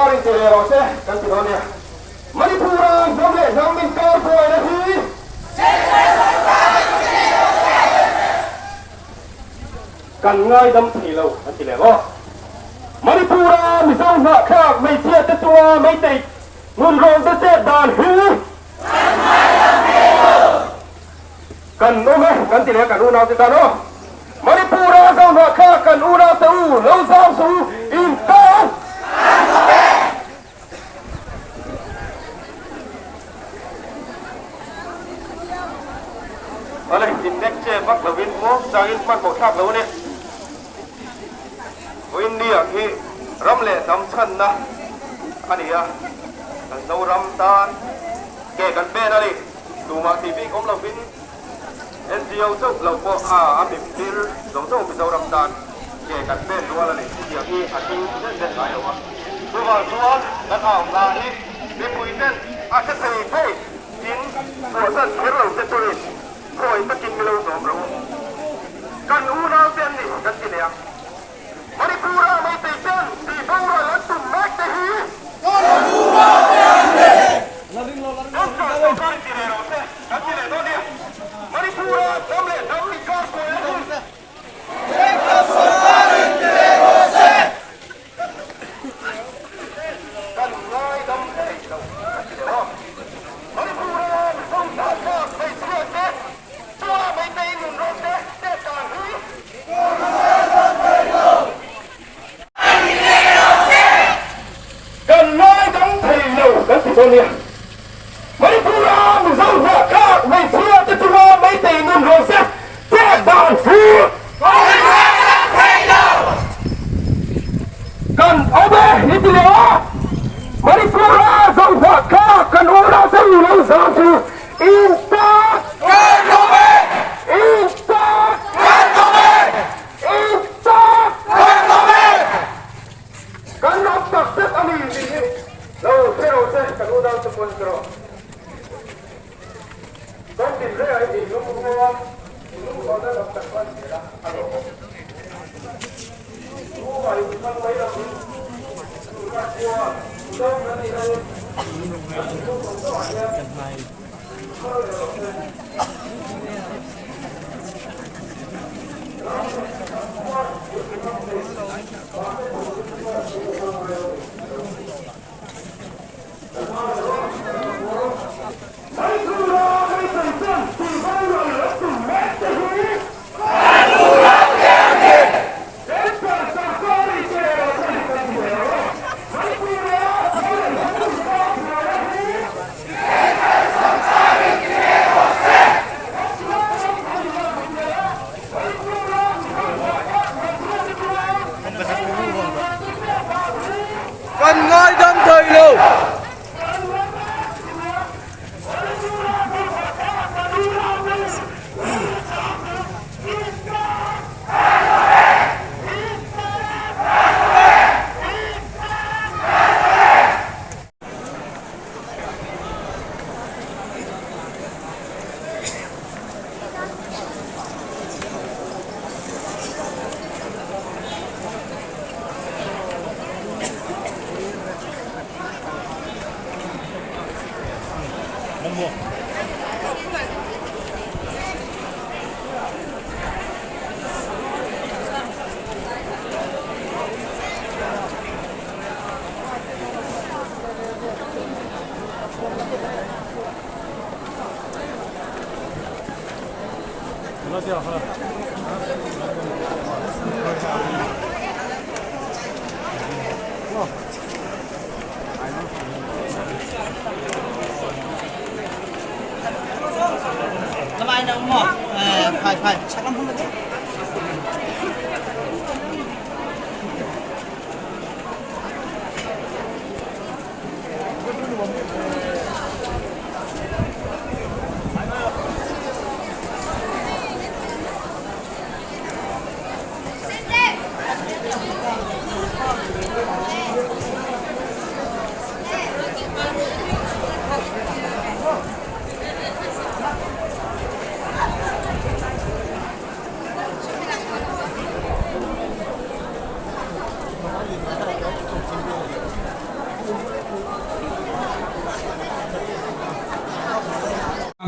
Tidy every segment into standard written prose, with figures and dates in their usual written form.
sawrkarin ti leh rawh se kan ti dawn nia. Manipur-a hnam leh hnam inkar buaina hi Central sawrkarin ti leh rawh se. Kan ngaidam thei lo an ti leh maw? Manipur-a Mizo hnahthlak hmeichhia te chunga Meitei nunrawn te chet dan hi Kan ngaidam thei lo. Kan awm e kan ti leh kan unau te tan aw. Manipur-a Zo hnahthlak kan unau te u lo zam suh u in tan. Kan awm e. Awle in nek che vak lovin muang changin hmanhmawh thlak lo a ni. Vawiin ni ang hi ram leh hnam chhanna a ni a, kan Zoram tan ke kan pen a ni. Tumah tih bik awm lovin NGO chauh lo pawh a a mipir zawng zawng Mizoram tan ke kan pen rual a ni. Chutiang hi a thleng zen zen ngai lo a. Chuvang chuan kan au hna hi mipui ten a hre thei thei in chhuahsan kher lo te pawhin khawi takin mi lo zawm rawh u. Kan unau te an ni kan ti leh a. Manipur-a Meitei ten tih boral an tum mek te hi Kan unau te an ni. Central sorkar in ti leh rawh se kan ti leh dawn nia. Manipur-a hnam leh hnam inkar kuaina hi Central sorkar in ti leh rawh se. Kan ngaidam thei lo kan ti leh aw. Manipur-a Mizo hnahtlak hmeichhia te chunga Meitei nunrawn te chet dan hi Kan ngaidam thei lo kan ti dawn nia. Manipur-a Mizo hnahtlak hmeichhia te chunga Meitei nunrawn te chet dan hi Kan awm e i ti leh a, Manipur-a Zohnuahthlak kan unau te u lo zam chu in tak! Kan awm e! In tak! Kan awm e! In tak! Kan awm e! Kan awm tak zet a ni tih hi lo hre ro che kan unau te pawn hre rawh. Kan tin reng ah in lung rual, in lung rualna lam kan pan zel a, a lawmawm. Tumah in hmang mai lovin Turkah chuan Mizo kan nih laiin kan in lung zawng zawngah hian thar leh rawh se. Ram leh hnam chuan bul hmang thei, mahse bul chu chuan bul hmang ngai lo ni. Kan ngaidam thei lo.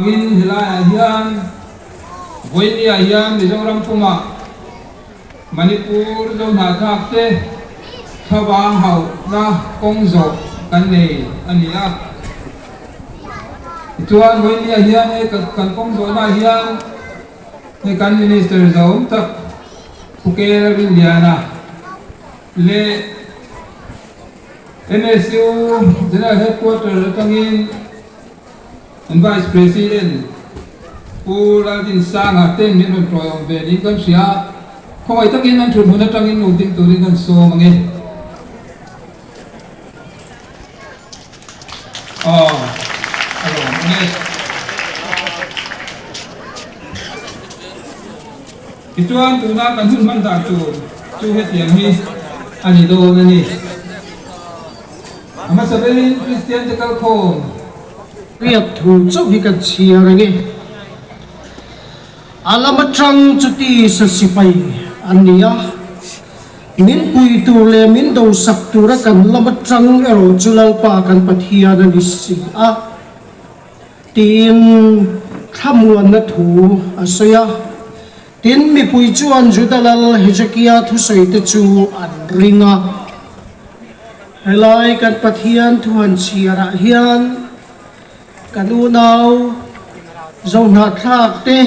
Chuvangin helaiah hian vawinia hian Mizoram pumah Manipur Zohnahthlak te thlavang hauhna kawng zawh kan nei a ni a. Tichuan vawinia hian hei kan kawng zawhnaah hian hei kan Minister zahawm tak Pu Kel Rinliana leh MSU General Headquarter atangin An Vice President Pu Laldinsanga ten min rawn tawi awm ve niin kan hria a, khawngaih takin an thut hmun atangin lo ding turin kan sawm ang e. Aw, a lawm ang e. Tichuan tuna kan hun hman dan tur chu hetiang hi a ni dawn a ni. A hmasa berin Kristian te kalkhawm. Riat thu chauh hi kan chhiar ang e. A lam atang chuti sa sipai an ni a, min pui tur leh min dosak tura kan lam atang erawh chu Lalpa kan Pathian a ni si a, tiin thlamuanna thu a sawi a. Tin, mipui chuan Juda lal Hezekia thusawite chu an ring a. Helai kan Pathian thu han chhiarah hian kan unau Zohnahthlak te,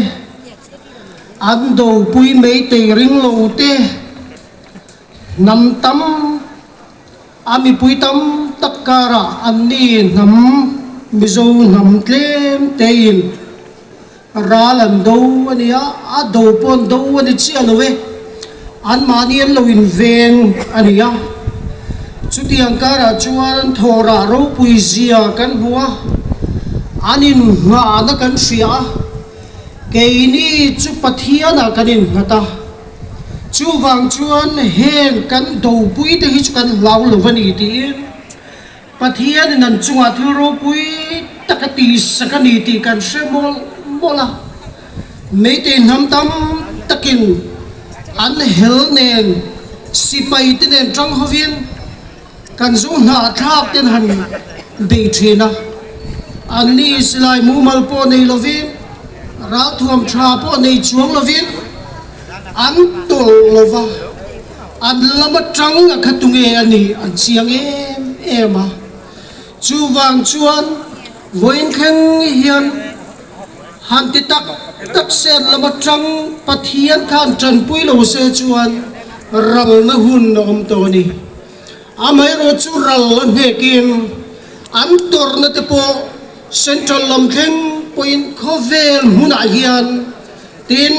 an dopui meitei ring lo te, hnam tam, a mipui tam tak karah anni hnam Mizo hnam tlem tein Ral an do a nia, a do pawh an do a ni chiah lo e. Anmahni an lo inveng a ni a. Chutiang karah chuan thawhrah ropui zia kan hmu a, an inngahna kan hria a, keini chu Pathianah kan innghat a. Chuvang chuan heng kan dopuite hi chu kan hlau lo a ni tiin Pathianin an chungah thil ropui tak a tihsak a ni tih kan hre mawlh mawlh a. Meitei hnam tam takin an hel nen sipai te nen tang hovin kan zu hnahthlak ten han bei thin a. Anni silai mumal pawh nei lovin, ralthuam tha pawh nei chuang lovin an tawlh lova. An lam atang a kha tunge a nih an chiang em em a, chuvang chuan vawiin thleng hian han ti tak tak se an lam atang Pathian kha an tanpui lo se chuan ralna hun a awm tawh a ni. Amaherawhchu ral a hnekin an tawrhna te pawh Central lam thleng pawhin khawvel hmunah hian tin,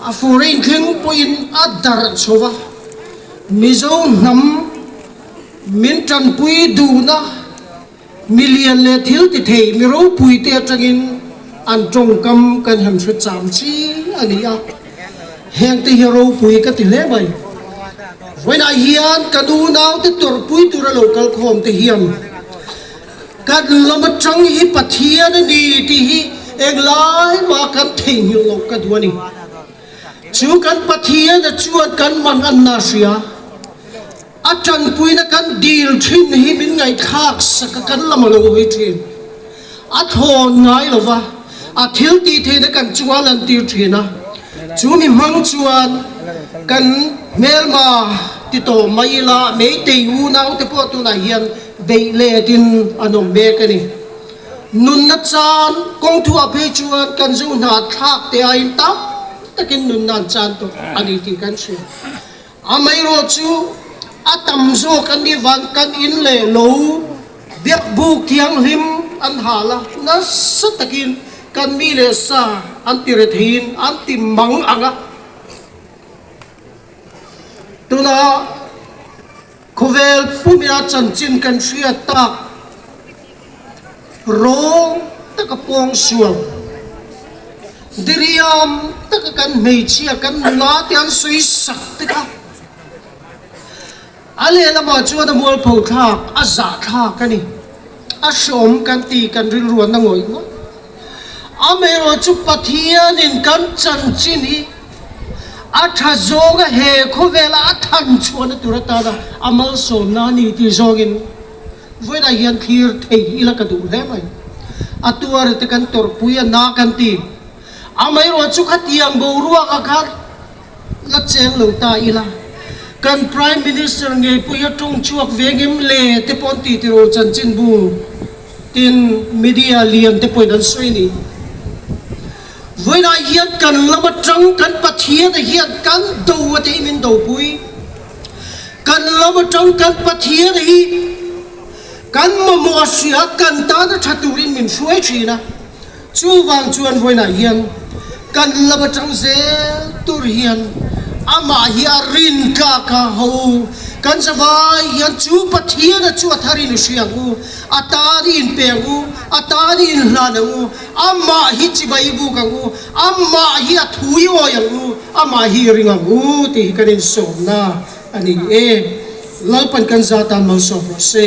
A foreign thleng pawhin a darh chho a, Mizo hnam min tanpui duhna milian leh thil ti thei mi ropui te atangin an tawngkam kan han hre cham chi a ni a, heng te hi ropui ka ti hle mai. Vawiinah hian kan unaute tawrhpui tura lo kalkhawm te hian Kan lam atang hi Pathian a ni tih hi englai mah kan theihnghilh loh ka duh a ni. Chu kan Pathian a chuan kan man anna hria, a tanpuina kan dil thin hi min ngaihthlak sak a kan lam a lo hawi thin. A thlawn ngai lo va, a thil tih theihna kan chungah a lantir thin a. Chu mi hmang chuan kan hmelma ti tawh mai ila Meitei unaute pawh tunah hian Beih letin an awm mek a ni. Nunna chan kawng thuah phei chuan kan zu hna thlak te aiin tam takin nunna an chan tawh a ni tih kan hria. Amaherawh chu a tam zawk an nih vang kan in leh lo biakbuk thianghlim an hal a, nasa takin kan mi leh sa an ti retheiin an ti mang ang a. Tunah. Khawvel pumia chanchin kan hriat tak rawng taka pawng sual, diriam taka kan hmeichhia kan nula te an sawi sak te kha a lehlamah chuan a mualpho thlak, a zah thlak a ni. A hreawm kan ti kan rilruan a ngawih ngawih. Amaherawhchu Pathianin kan chanchin hi a tha zawnga he khawvela a than chhuahna tur atana a malsawmna a ni tih zawngin vawiinah hian thlir thei ila ka duh hle mai. A tuar te kan tawrhpui a na kan ti. Amaherawhchu khatiang boruak ah khan la cheng lo ta ila, kan Prime Minister ngei pawh hi a tawng chhuak ve ngem le te pawh an ti tiraw chanchinbu tin media lian te pawhin an sawi ni. Vawiinah hian kan lam atang kan Pathian a hian kan do a te hi min dopui. Kan lam atang kan Pathian a hi kan mamawh a hria kan tan a tha turin min hruai thin a. Chuvang chuan vawiinah hian kan lam atang zel tur hian amah hi a rin tlak a, ho u, kan zavai hian chu Pathian a chu a thar in i hria ang u, a tan i inpe ang u, a tan i inhlan ang u, amah hi chibai i buk ang u, amah hi a thu i awi ang u, amah hi i ring ang u tih hi kan insawmna a ni e. Lalpan kan zatan malsawm rawh se.